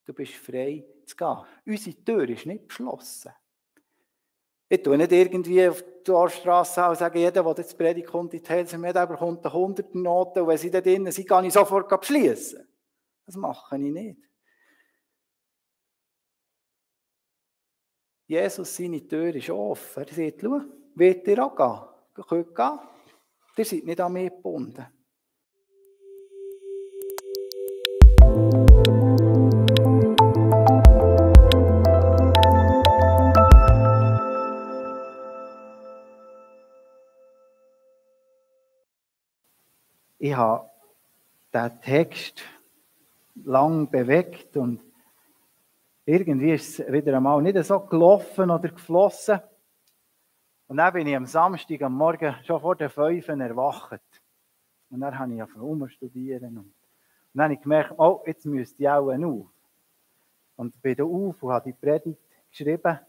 Du bist frei zu gehen. Unsere Tür ist nicht geschlossen. Ich tue nicht irgendwie auf die Dorfstrasse und sage, jeder, der jetzt Predigt kommt, in die Helsen, der bekommt eine 100er-Note und wenn sie da drinnen sind, kann ich sofort beschließen. Das mache ich nicht. Jesus, seine Tür ist offen. Er sagt, schau, wollt ihr auch gehen? Ihr könnt gehen. Ihr seid nicht an mich gebunden. Ich habe diesen Text lang bewegt und irgendwie ist es wieder einmal nicht so gelaufen oder geflossen. Und dann bin ich am Samstag am Morgen schon vor der 5 Uhr erwacht. Und dann habe ich angefangen studieren. Und dann habe ich gemerkt, oh, jetzt müsste ich auch auf. Und bin da auf und habe die Predigt geschrieben.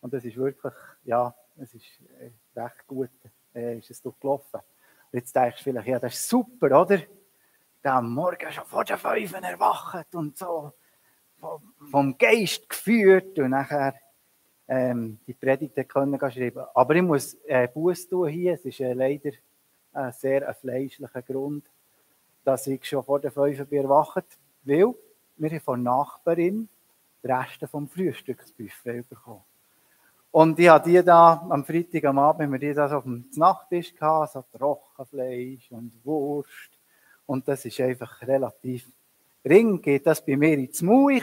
Und das ist wirklich, ja, es ist recht gut, ist es durchgelaufen. Und jetzt denkst du vielleicht, ja, das ist super, oder? Da am Morgen schon vor der 5 Uhr erwacht und so vom Geist geführt und nachher die Predigt können schreiben. Aber ich muss Buß tun hier. Es ist leider ein sehr fleischlicher Grund, dass ich schon vor der 5 Uhr erwacht, weil wir haben von der Nachbarin die Reste vom Frühstücksbuffet bekommen. Und ich hatte die da am Freitag am Abend, wenn wir die da so auf dem Nachttisch hatten, so Trockenfleisch und Wurst. Und das ist einfach relativ ring, geht das bei mir ins Maul.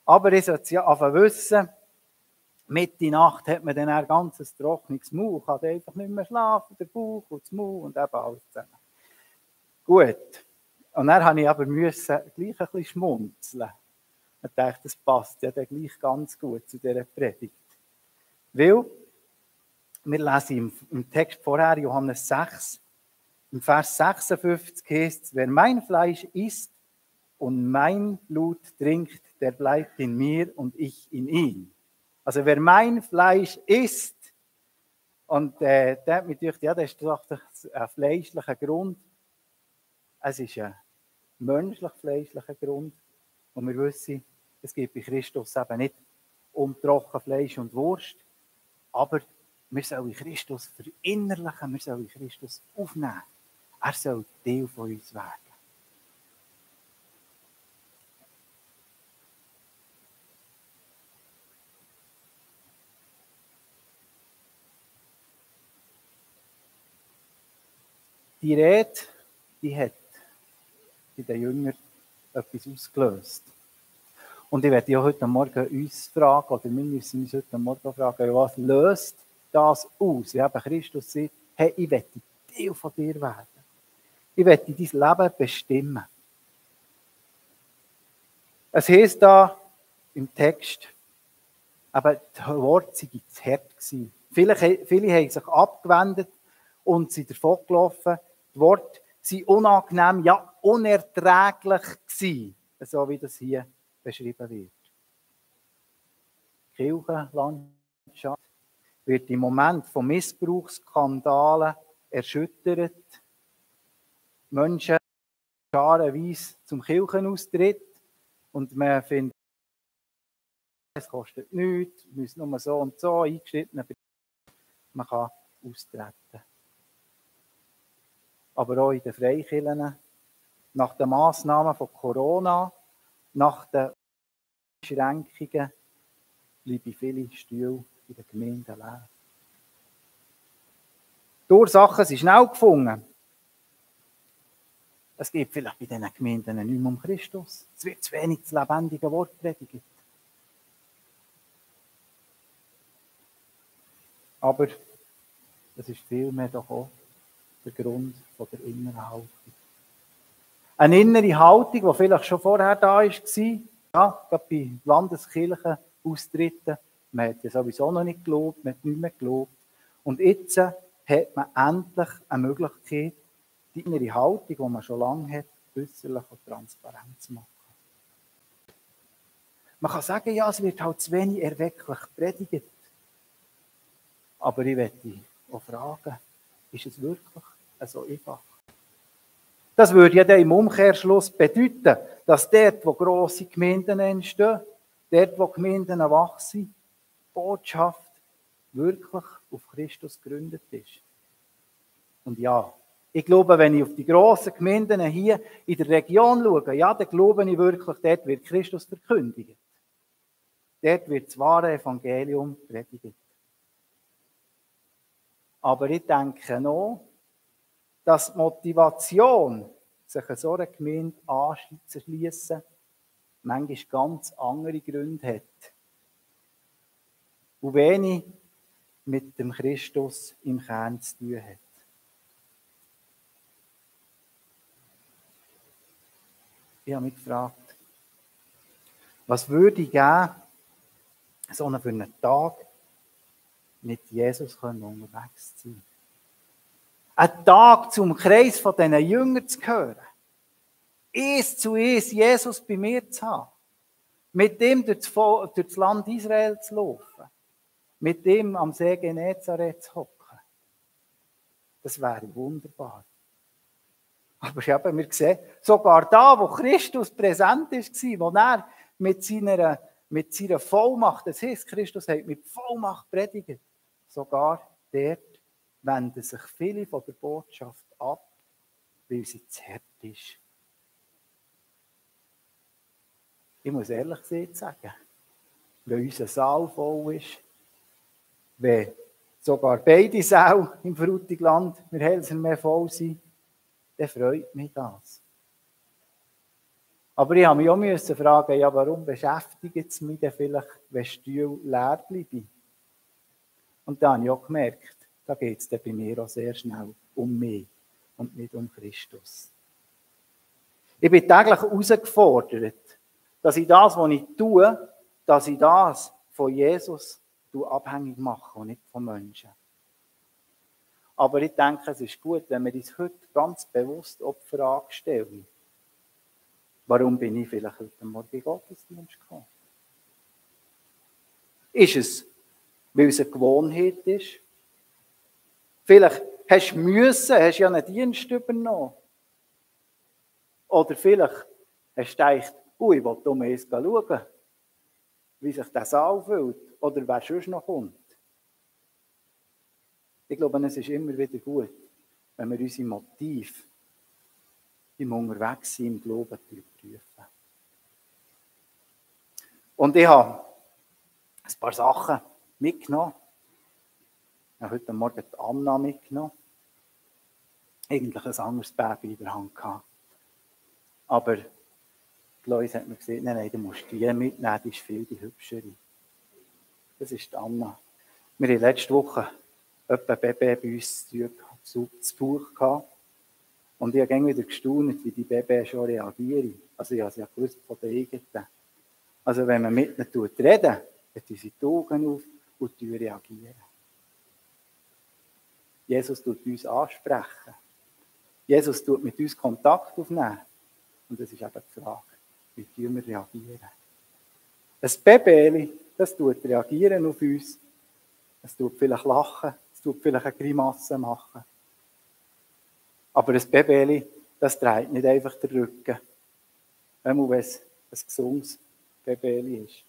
Aber ich sollte ja einfach wissen, Mitte Nacht hat man dann ein ganzes trockenes Maul, kann einfach nicht mehr schlafen, der Bauch und das Maul und eben alles zusammen. Gut. Und dann musste ich aber gleich ein bisschen schmunzeln. Ich dachte, das passt ja dann gleich ganz gut zu dieser Predigt. Weil, wir lesen im Text vorher, Johannes 6, im Vers 56 heißt es, wer mein Fleisch isst und mein Blut trinkt, der bleibt in mir und ich in ihm. Also wer mein Fleisch isst, und der hat mir gedacht, ja, das ist doch ein fleischlicher Grund. Es ist ein menschlich-fleischlicher Grund. Und wir wissen, es geht bei Christus eben nicht um Trockenfleisch und Wurst, aber wir sollen Christus verinnerlichen, wir sollen Christus aufnehmen. Er soll Teil von uns werden. Die Rede, die hat bei den Jüngern etwas ausgelöst. Und ich werde ja heute Morgen uns fragen, oder wir müssen uns heute Morgen fragen, was löst das aus? Wie eben Christus sagt, hey, ich werde Teil von dir werden. Ich werde dein Leben bestimmen. Es heisst da im Text, aber die Worte waren zu hart gewesen. Viele haben sich abgewendet und sind davon gelaufen. Die Worte waren unangenehm, ja unerträglich gewesen, so wie das hier beschrieben wird. Die Kirchenlandschaft wird im Moment von Missbrauchsskandalen erschüttert. Menschen scharenweise zum Kirchenaustritt und man findet, es kostet nichts, man muss nur so und so eingeschritten, man kann austreten. Aber auch in den Freikirchen, nach den Massnahmen von Corona, nach den Beschränkungen, bleiben viele Stühle in den Gemeinden leer. Die Ursachen sind schnell gefunden. Es geht vielleicht bei diesen Gemeinden nicht mehr um Christus. Es wird zu wenig das lebendige Wort predigt. Aber das ist vielmehr doch auch der Grund von der inneren Haltung. Eine innere Haltung, die vielleicht schon vorher da war, ja, gerade bei Landeskirchenaustritten. Man hat ja sowieso noch nicht gelobt, man hat nicht mehr gelobt. Und jetzt hat man endlich eine Möglichkeit, die innere Haltung, die man schon lange hat, äußerlich und transparent zu machen. Man kann sagen, ja, es wird halt zu wenig erwecklich predigt. Aber ich möchte auch fragen, ist es wirklich so einfach? Das würde ja dann im Umkehrschluss bedeuten, dass dort, wo grosse Gemeinden entstehen, dort, wo Gemeinden wachsen, die Botschaft wirklich auf Christus gegründet ist. Und ja, ich glaube, wenn ich auf die grossen Gemeinden hier in der Region schaue, ja, dann glaube ich wirklich, dort wird Christus verkündigt. Dort wird das wahre Evangelium predigt. Aber ich denke noch, dass die Motivation, sich an so einer Gemeinde anzuschliessen, manchmal ganz andere Gründe hat. Und wenig mit dem Christus im Kern zu tun hat. Ich habe mich gefragt, was würde ich geben, so für einen Tag mit Jesus unterwegs zu sein? Ein Tag zum Kreis von diesen Jüngern zu gehören. Eins zu eins Jesus bei mir zu haben. Mit ihm durch das Land Israel zu laufen. Mit ihm am See Genezareth zu hocken. Das wäre wunderbar. Aber eben, wir sehen, sogar da, wo Christus präsent war, wo er mit seiner Vollmacht, das heisst, Christus hat mit Vollmacht predigt, sogar dort wenden sich viele von der Botschaft ab, weil sie zu hart ist. Ich muss ehrlich sagen, wenn unser Saal voll ist, wenn sogar beide Säle im Frutigland, wir Helser mehr voll sind, dann freut mich das. Aber ich habe mich auch fragen, ja, warum beschäftigt es mich denn vielleicht, wenn Stühle leer bleiben? Und da habe ich auch gemerkt, da geht es bei mir auch sehr schnell um mich und nicht um Christus. Ich bin täglich herausgefordert, dass ich das, was ich tue, dass ich das von Jesus abhängig mache und nicht von Menschen. Aber ich denke, es ist gut, wenn wir uns heute ganz bewusst die Frage stellen, warum bin ich vielleicht heute Morgen in den Gottesdienst gekommen? Ist es, weil es eine Gewohnheit ist? Vielleicht hast du ja einen Dienst übernommen. Oder vielleicht hast du gedacht, ich will um eins schauen, wie sich der Saal fühlt oder wer sonst noch kommt. Ich glaube, es ist immer wieder gut, wenn wir unsere Motive im Unterwegssein im Glauben prüfen. Und ich habe ein paar Sachen mitgenommen. Ich habe heute Morgen die Anna mitgenommen. Eigentlich ein anderes Baby in der Hand gehabt. Aber die Leute hat mir gesagt, nein, du musst die mitnehmen, die ist viel die hübschere. Das ist die Anna. Wir hatten letzte Woche etwa ein Baby bei uns zu Besuch gehabt. Und ich habe immer wieder gestaunt, wie die Babys schon reagieren. Also ich habe es ja gewusst von den eigenen. Also wenn man mit ihnen redet, dann tun sie die Augen auf und reagieren. Jesus tut uns ansprechen. Jesus tut mit uns Kontakt aufnehmen. Und das ist eben die Frage, wie tun wir reagieren? Ein Baby, das tut reagieren auf uns. Es tut vielleicht lachen, es tut vielleicht eine Grimasse machen. Aber ein Baby, das dreht nicht einfach den Rücken. Wenn es ein gesundes Baby ist.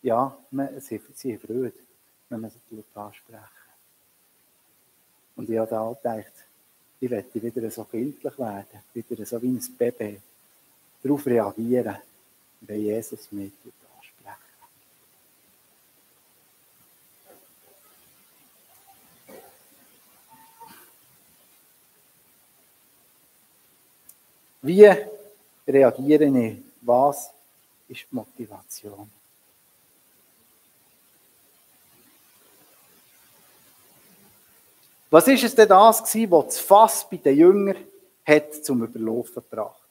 Ja, sie haben Freude, wenn man sie ansprechen. Und ich habe da auch gedacht, ich möchte wieder so kindlich werden, wieder so wie ein Baby, darauf reagieren, wenn Jesus mich anspricht. Wie reagiere ich? Was ist die Motivation? Was ist es denn das, was das Fass bei den Jüngern hat zum Überlaufen gebracht?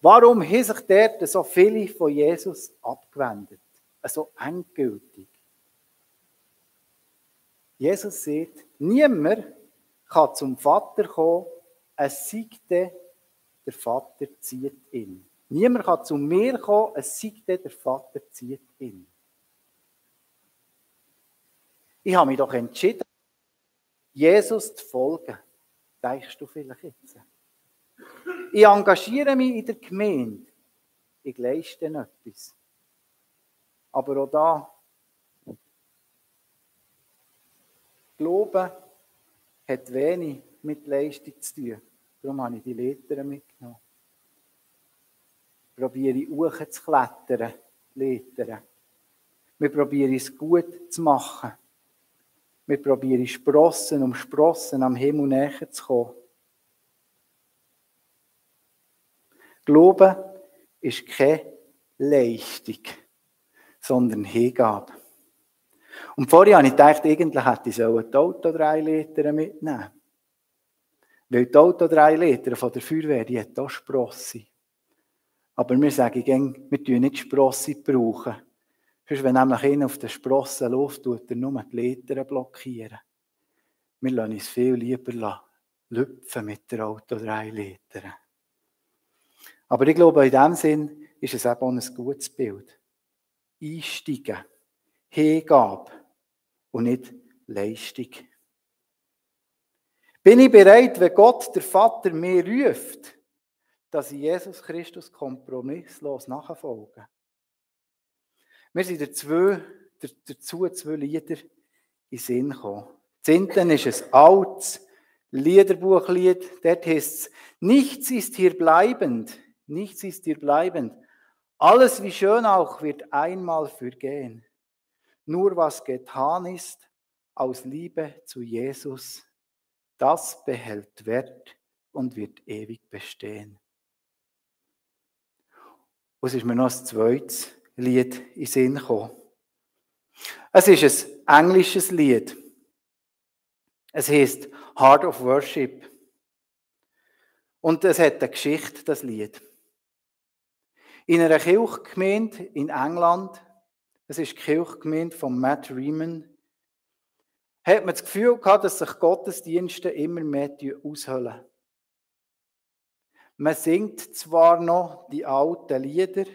Warum haben sich dort so viele von Jesus abgewendet? So endgültig. Jesus sagt, niemand kann zum Vater kommen, es sei denn, der Vater zieht ihn. Niemand kann zu mir kommen, es sei denn, der Vater zieht ihn. Ich habe mich doch entschieden, Jesus zu folgen. denkst du vielleicht jetzt? Ich engagiere mich in der Gemeinde. Ich leiste etwas. Aber auch da, Glauben hat wenig mit Leistung zu tun. Darum habe ich die Leiter mitgenommen. Probiere ich hochzuklettern, Leitern. Wir probieren es gut zu machen. Wir probieren Sprossen um Sprossen am Himmel näher zu kommen. Glauben ist keine Leistung, sondern Hingabe. Und vorher habe ich gedacht, eigentlich hätte ich die Autodreileiter mitnehmen. Weil die Autodreileiter von der Feuerwehr, die hat auch Sprosse. Aber wir sagen gerne, wir brauchen nicht Sprosse brauchen. Sonst, wenn nämlich einer auf den Sprossen läuft, tut er nur die Leiter blockieren. Wir lassen uns viel lieber lüpfen mit der Autodreileiter. Aber ich glaube, in diesem Sinn ist es eben auch ein gutes Bild. Einsteigen, Hingabe und nicht Leistung. Bin ich bereit, wenn Gott, der Vater, mir ruft, dass ich Jesus Christus kompromisslos nachfolge? Mir sind dazu zwei Lieder in den Sinn gekommen. Das eine ist ein altes Liederbuchlied. Dort heißt es: Nichts ist hier bleibend, nichts ist hier bleibend. Alles, wie schön auch, wird einmal vergehen. Nur was getan ist, aus Liebe zu Jesus, das behält Wert und wird ewig bestehen. Und es ist mir noch ein zweites Lied in den Sinn gekommen. Es ist ein englisches Lied. Es heißt Heart of Worship. Und es hat eine Geschichte, das Lied. In einer Kirchgemeinde in England, das ist die Kirchgemeinde von Matt Riemann, hat man das Gefühl gehabt, dass sich Gottesdienste immer mehr aushöhlen. Man singt zwar noch die alten Lieder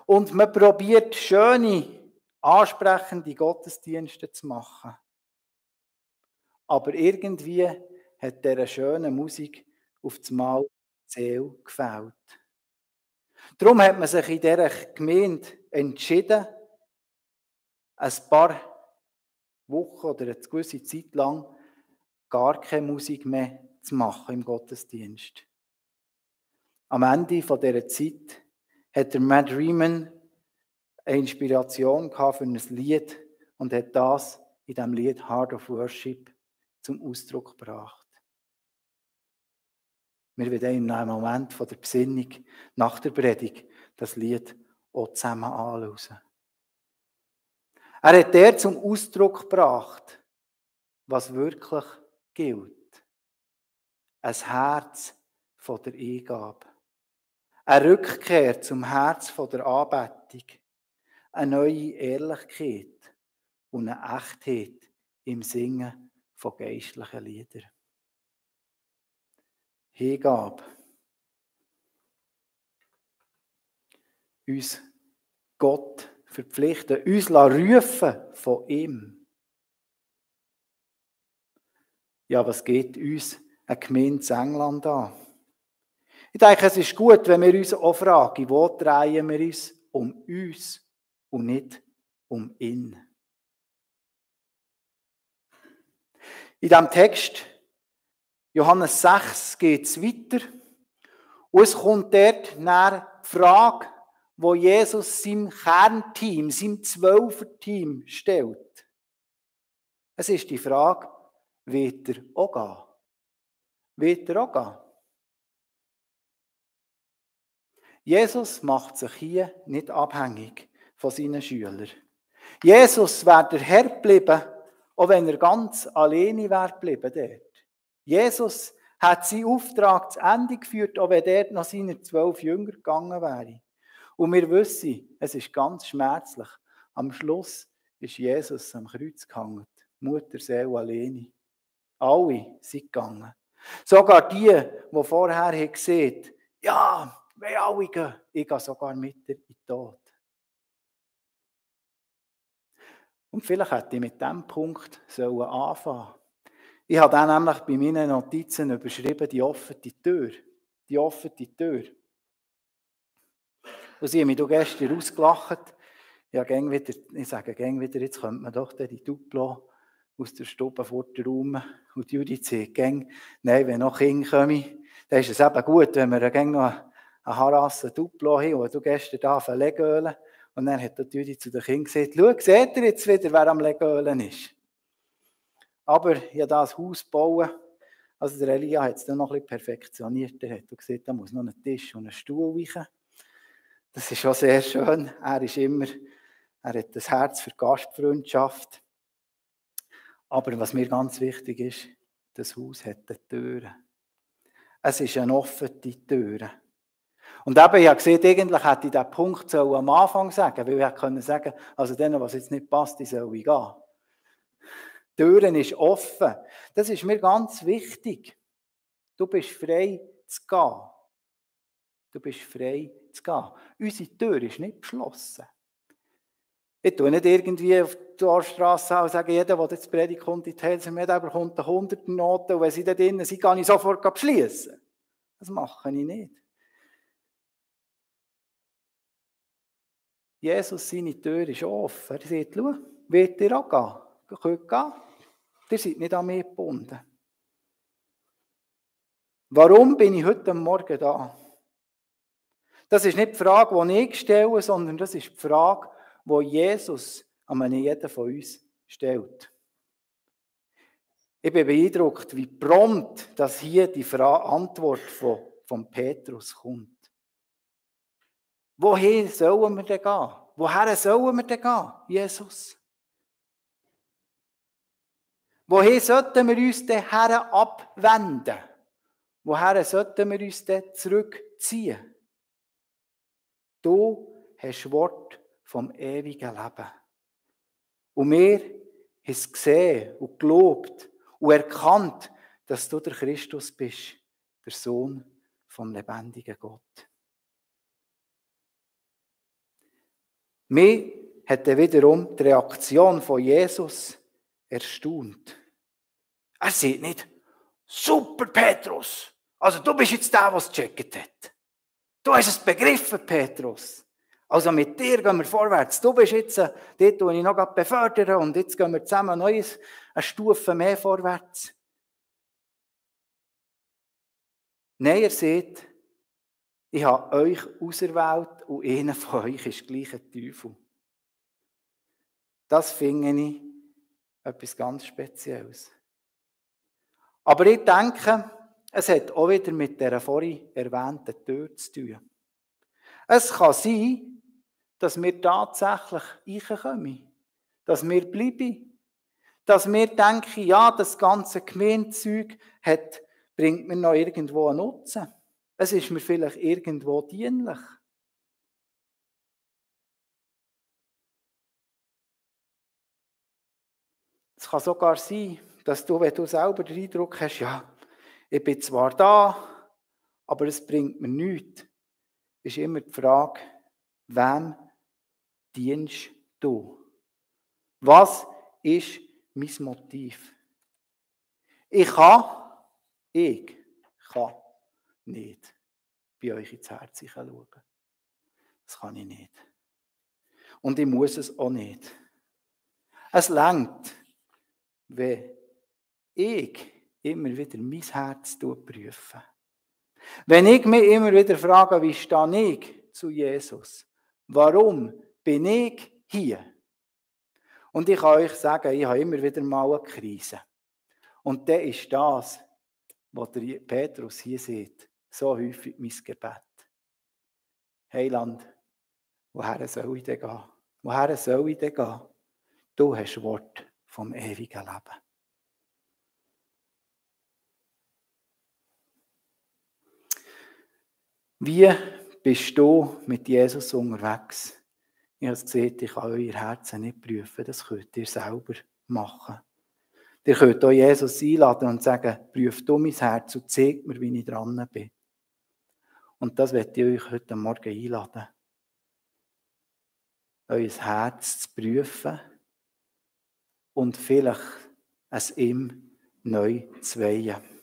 und man probiert schöne, ansprechende Gottesdienste zu machen. Aber irgendwie hat dieser schönen Musik auf das Mal die Seele gefehlt. Darum hat man sich in dieser Gemeinde entschieden, ein paar Wochen oder eine gewisse Zeit lang gar keine Musik mehr zu machen im Gottesdienst. Am Ende dieser Zeit hat der Matt Riemann eine Inspiration gehabt für ein Lied und hat das in diesem Lied Heart of Worship zum Ausdruck gebracht. Wir werden in einem Moment von der Besinnung nach der Predigt das Lied auch zusammen anschauen. Er hat der zum Ausdruck gebracht, was wirklich gilt. Ein Herz von der Eingabe. Eine Rückkehr zum Herz von der Anbetung. Eine neue Ehrlichkeit und eine Echtheit im Singen von geistlichen Liedern. Hingabe. Uns Gott verpflichten, uns rufen von ihm. Ja, was geht uns eine Gemeinde in England an? Ich denke, es ist gut, wenn wir uns auch fragen, wo drehen wir uns um uns und nicht um ihn. In diesem Text, Johannes 6, geht es weiter. Und es kommt dort nach die Frage, wo Jesus seinem Kernteam, seinem 12er-Team stellt. Es ist die Frage, wird er auch gehen? Wird er auch gehen? Jesus macht sich hier nicht abhängig von seinen Schülern. Jesus wäre der Herr geblieben, auch wenn er ganz alleine wäre geblieben dort. Jesus hat seinen Auftrag zu Ende geführt, auch wenn dort noch seine 12 Jünger gegangen wären. Und wir wissen, es ist ganz schmerzlich. Am Schluss ist Jesus am Kreuz gehangen. Mutter, Seele alleine. Alle sind gegangen. Sogar die vorher gesehen haben, ja, wir alle gehen. Ich gehe sogar mit dir in den Tod. Und vielleicht hätte ich mit diesem Punkt anfangen sollen. Ich habe dann nämlich bei meinen Notizen überschrieben, die offene Tür. Die offene Tür. Und sie haben mich gestern ausgelacht. Ich sage gäng wieder, jetzt könnte man doch die Duplo aus der Stube vor der Raum. Und Judith sagt gäng, nein, wenn noch Kinder kommen, dann ist es eben gut, wenn wir gäng noch eine Harasse Duplo haben, und du gestern da auf Legölen. Und dann hat die Judith zu den Kindern gesagt, schau, seht ihr jetzt wieder, wer am Legölen ist? Aber ich habe das Haus bauen. Also der Elia hat es dann noch ein bisschen perfektioniert. Er hat gesagt, da muss noch ein Tisch und ein Stuhl weichen. Das ist auch sehr schön. Er hat das Herz für Gastfreundschaft. Aber was mir ganz wichtig ist, das Haus hat eine Tür. Es ist eine offene Tür. Und eben, ich habe gesehen, eigentlich hätte ich diesen Punkt am Anfang sagen, weil ich hätte sagen können, also denen, was jetzt nicht passt, die soll ich gehen. Die Türen ist offen. Das ist mir ganz wichtig. Du bist frei zu gehen. Du bist frei zu gehen. Unsere Tür ist nicht geschlossen. Ich tue nicht irgendwie auf die Dorfstrasse und sage, jeder, der jetzt Predigt kommt, in die Helsen mit, bekommt eine 100er-Note, und wenn sie da drinnen sind, kann ich sofort beschließen. Das mache ich nicht. Jesus, seine Tür ist offen. Er sagt, schau, wollt ihr auch gehen? Ihr könnt gehen. Ihr seid nicht an mich gebunden. Warum bin ich heute Morgen da? Das ist nicht die Frage, die ich stelle, sondern das ist die Frage, die Jesus an jeden von uns stellt. Ich bin beeindruckt, wie prompt dass hier die Antwort von Petrus kommt. Wohin sollen wir denn gehen? Woher sollen wir denn gehen, Jesus? Wohin sollten wir uns denn her abwenden? Woher sollten wir uns denn zurückziehen? Du hast Wort vom ewigen Leben. Und wir haben es gesehen und gelobt und erkannt, dass du der Christus bist, der Sohn vom lebendigen Gott. Mich hat wiederum die Reaktion von Jesus erstaunt. Er sagt nicht, super Petrus, also du bist jetzt der, der es gecheckt hat. Du hast es begriffen, Petrus. Also mit dir gehen wir vorwärts. Du bist jetzt, dort tue ich noch befördern, und jetzt gehen wir zusammen eine Stufe mehr vorwärts. Nein, er sagt, ich habe euch auserwählt und einer von euch ist gleich ein Teufel. Das finde ich etwas ganz Spezielles. Aber ich denke, es hat auch wieder mit der vorhin erwähnten Tür zu tun. Es kann sein, dass wir tatsächlich reinkommen, dass wir bleiben, dass wir denken, ja, das ganze Gemeindezeug bringt mir noch irgendwo einen Nutzen. Es ist mir vielleicht irgendwo dienlich. Es kann sogar sein, dass du, wenn du selber den Eindruck hast, ja, ich bin zwar da, aber es bringt mir nichts, ist immer die Frage, wem dienst du? Was ist mein Motiv? Ich kann nicht bei euch ins Herz schauen. Das kann ich nicht. Und ich muss es auch nicht. Es reicht, wenn ich immer wieder mein Herz prüfe. Wenn ich mich immer wieder frage, wie stehe ich zu Jesus? Warum bin ich hier? Und ich kann euch sagen, ich habe immer wieder mal eine Krise. Und das ist das, was der Petrus hier sieht. So häufig mein Gebet. Heiland, woher soll ich denn gehen? Woher soll ich denn gehen? Du hast Wort vom ewigen Leben. Wie bist du mit Jesus unterwegs? Ich habe gesehen, ich kann euer Herzen nicht prüfen, das könnt ihr selber machen. Ihr könnt auch Jesus einladen und sagen, prüf du mein Herz und zeig mir, wie ich dran bin. Und das möchte ich euch heute Morgen einladen. Euer Herz zu prüfen und vielleicht es ihm neu zu weihen.